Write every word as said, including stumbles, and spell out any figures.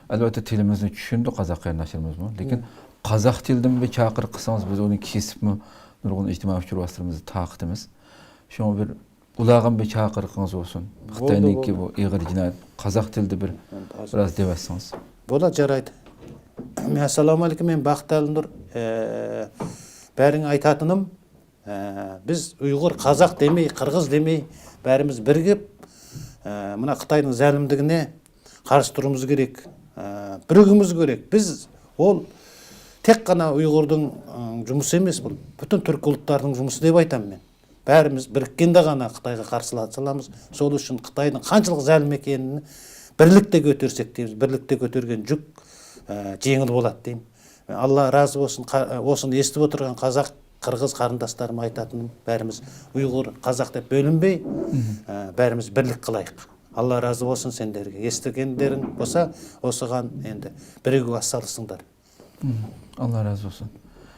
ئەلۋەتتە، تىلىمىزنى چۈشىنىدۇ قازاق قېرىنداشلىرىمىزمۇ. لېكىن قازاق تىلىدىن بىر چاقىرىق قىلسىڭىز، بىز ئۇنى كېسىپمۇ نۇرغۇن ئىجتىمائىي ئۇچۇر ۋاسىتىلىرىمىزدە تارقىتىمىز. شۇڭا بىر ئۇلارغا بىر چاقىرىقىڭىز بولسۇن. بولدى، خىتاينىڭكى بولدى. بۇ ئېغىر جىنايەت، قازاق تىلىدا بىر ئەمدى ھازىر. بىراز دەۋەتسىڭىز. بولدى، جارايدۇ. ئەسسالامۇ ئەلەيكۇم، مەن باختىيار نۇر. ئە، بەرىڭ ئايتاتىنىم، ئە، بىز ئۇيغۇر، قازاق دېمەي، قىرغىز دېمەي، بەرىمىز بىرىگىپ، ئە، مانا خىتاينىڭ زەلىملىكىنى قارشى تۇرۇمىز كېرەك. ئە، بىرىگىمىز كېرەك. بىز ئول تەك غانا ئۇيغۇرنىڭ، ئە، جۇمۇسى ئەمەس بۇ. پۈتۈن تۈركىي ئۇلۇسلارنىڭ جۇمۇسى دەپ ئايتامەن مەن. بەرىمىز بىرىككەندە غانا خىتايغا قارشى سالامىز. شۇنىڭ ئۈچۈن خىتاينىڭ قانچىلىك زەلىم ئىكەننى بىرلىكتە كۆتۈرسەك دەيمىز. بىرلىكتە كۆتۈرگەن جۈك، ئە، يېڭىل بولاتتى. ئاللا رازى بولسۇن، قا-، بولسۇن، ئېسىتىپ ئولتۇرغان قازاق، قىرغىز قېرىنداشلىرىم ئايتاتىنىم، بەرىمىز ئۇيغۇر، قازاق دەپ بۆلۈنمەي، ئە، بەرىمىز بىرلىك قىلايلى. ئاللا رازى بولسۇن سەنلەرگە. ئېسىتكەنلىرىڭ بولسا، ئوسىغان ئەمدى بىرىگە ۋاس سالسۇنلار. ئاللا رازى بولسۇن.